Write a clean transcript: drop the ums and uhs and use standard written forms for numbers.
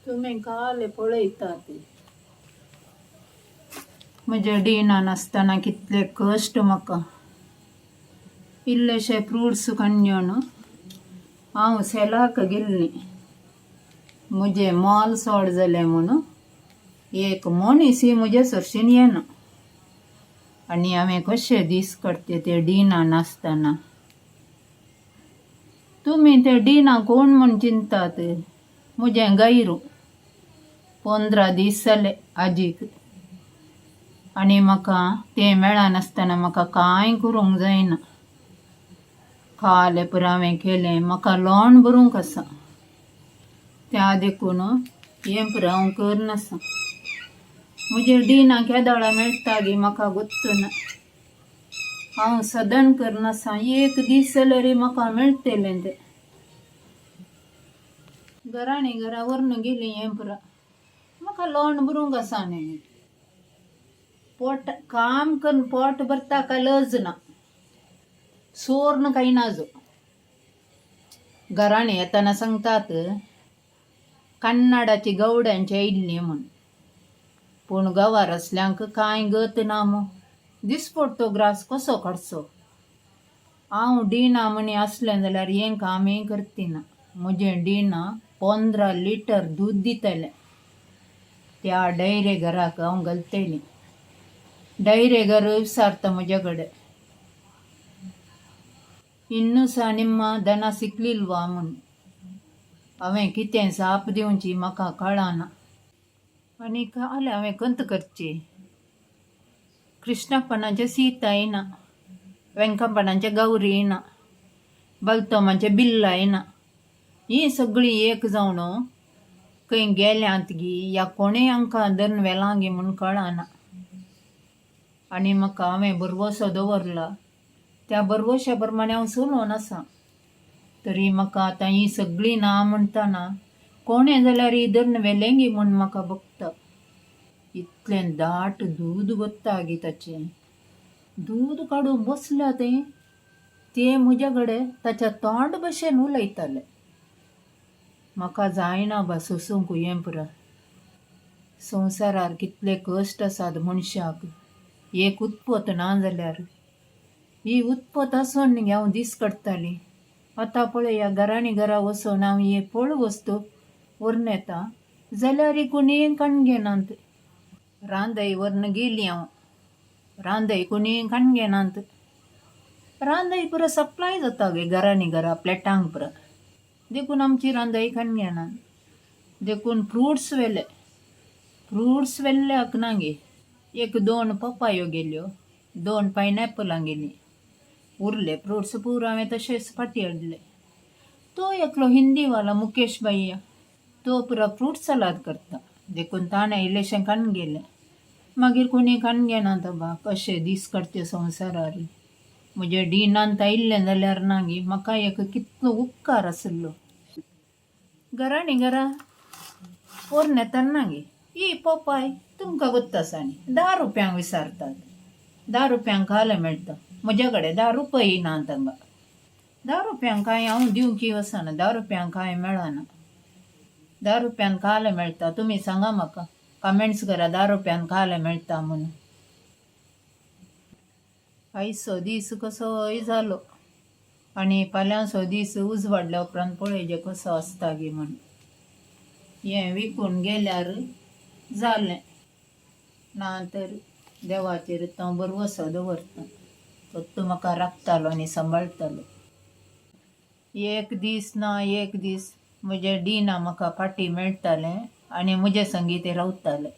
तुमी काले पळयतात म्हज्या डिनान आसतना कितले कश्ट म्हाका. इल्लेशे फ्रुट्स काडून हांव सेलाक गेल्ली. म्हजें मोल चड जालें म्हणून एक मनीस म्हज्या सरशीन येना आनी हांवें कशे दीस काडटे ते डिना नासतना. तुमी ते डिना कोण म्हूण चिंतात? म्हजें गैरू 15 दीस जाले आजीक आनी म्हाका तें मेळनासतना म्हाका कांय करूंक जायना. काले पुरो हांवें केलें, म्हाका लोण भरूंक आसा, त्या देखून हें पुरो हांव करनासा. म्हजें डिना केदोळा मेळटा गी म्हाका गोत्त ना. हांव सदन करनासा, एक दीस जाल्यार म्हाका मेळटलें तें. घरांनी घरा व्हरून गेली हें पुरो म्हाका लोण भरूंक आसा न्ही. पोट काम करून पोट भरता काय लज ना, सोर्न कांय नाजो. घरांनी येतना सांगतात कन्नडाची गवड्यांची आयिल्ली म्हूण, पूण गवार आसल्यांक कांय गत ना मू. दिसपडटो ग्रास कसो काडचो? हांव डिना म्हणी आसलें जाल्यार हें कामय करतिना. म्हजें डिना 15 लिटर दूद दितलें. त्या डायरे घराक हांव घालतली. डायरे घर विचारता म्हज्या कडेन, इन्नू सा निम्मा दना सिकलिल्वा म्हूण. हांवें कितें जाप दिवची म्हाका कळना. आनी काल हांवें कंत करची? कृष्णप्पनाचें सीता येना, वेंकप्पनाचें गौरी येना, बलतोमाचें बिल्ला येना. हीं सगळीं एक जावन खंय गेल्यांत गी या कोणें हांकां धरून व्हेलां गी म्हूण कळना. आनी म्हाका हांवें भरवंसो दवरला, त्या भरवंश्या प्रमाणे हांव चलोवन आसा. तरी म्हाका आतां हीं सगळीं ना म्हणटना कोणें जाल्यार ही धरून व्हेलें गी म्हूण म्हाका भोगता. इतलें दाट दूद वता गी ताचें. दूद काडून बसल्या तें, तें म्हज्या कडेन ताच्या तोंड भशेन उलयतालें. म्हाका जायना बा सोसूंक हें पुरो. संवसारार कितले कश्ट आसात मनशाक, एक उत्पत ना जाल्यार. ही उत्पत आसून न्ही हांव दीस काडटालीं. आतां पळया घरांनी घरा वचून हांव एक फळ वस्तू व्हरून येता जाल्यार कोणीय काण घेनात. रांदय व्हरून गेली हांव, रांदय कोणीय काण घेनात. रांदय पुरो सप्लाय जाता गे घरांनी घरा प्लॅटांक पुरो, देखून आमची रांदय काण घेनात. देखून फ्रुट्स व्हेले, फ्रुट्स व्हेल्ल्याक ना गे एक 2 पपायो गेल्यो, 2 पायनॅपलां गेलीं, उरले फ्रुट्स पुरो हांवें तशेंच फाटीं हाडले. तो एकलो हिंदीवाला मुकेश भैया, तो पुरो फ्रूट सलाद करता, देखून ताणें इल्लेशें काडून गेलें. मागीर कोणी काडून घेनात बा. कशे दीस काडचे संवसारार. म्हज्या डिनांत आयिल्लें जाल्यार ना गी म्हाका एक कितलो उपकार आसलो. घरांनी घरा व्हरून येतना ना गे ही पोपाय तुमकां गोत्त आसा न्ही, 10 रुपयांक विचारतात. 10 रुपयांक कालें मेळटा. म्हज्या कडेन 10 रुपया ना तांकां. 10 रुपयांक कांय हांव दिवंक वचना, 10 रुपयांक कांय मेळना. 10 रुपयान कालें मेळटा, तुमी सांगा म्हाका, कमेंट्स करा 10 रुपयान कालें मेळटा म्हणून. आयचो दीस कसोय जालो आनी फाल्यांचो दीस उजवाडल्या उपरांत पळय कसो आसता गी म्हूण. हें विकून गेल्यार जालें, ना तर देवाचेर हांव भरवंसो दवरता, तो म्हाका राखतालो आनी सांबाळटालो. एक दीस ना एक दीस म्हजें डिना म्हाका फाटीं मेळटालें आनी म्हजे संगी तें रावतालें.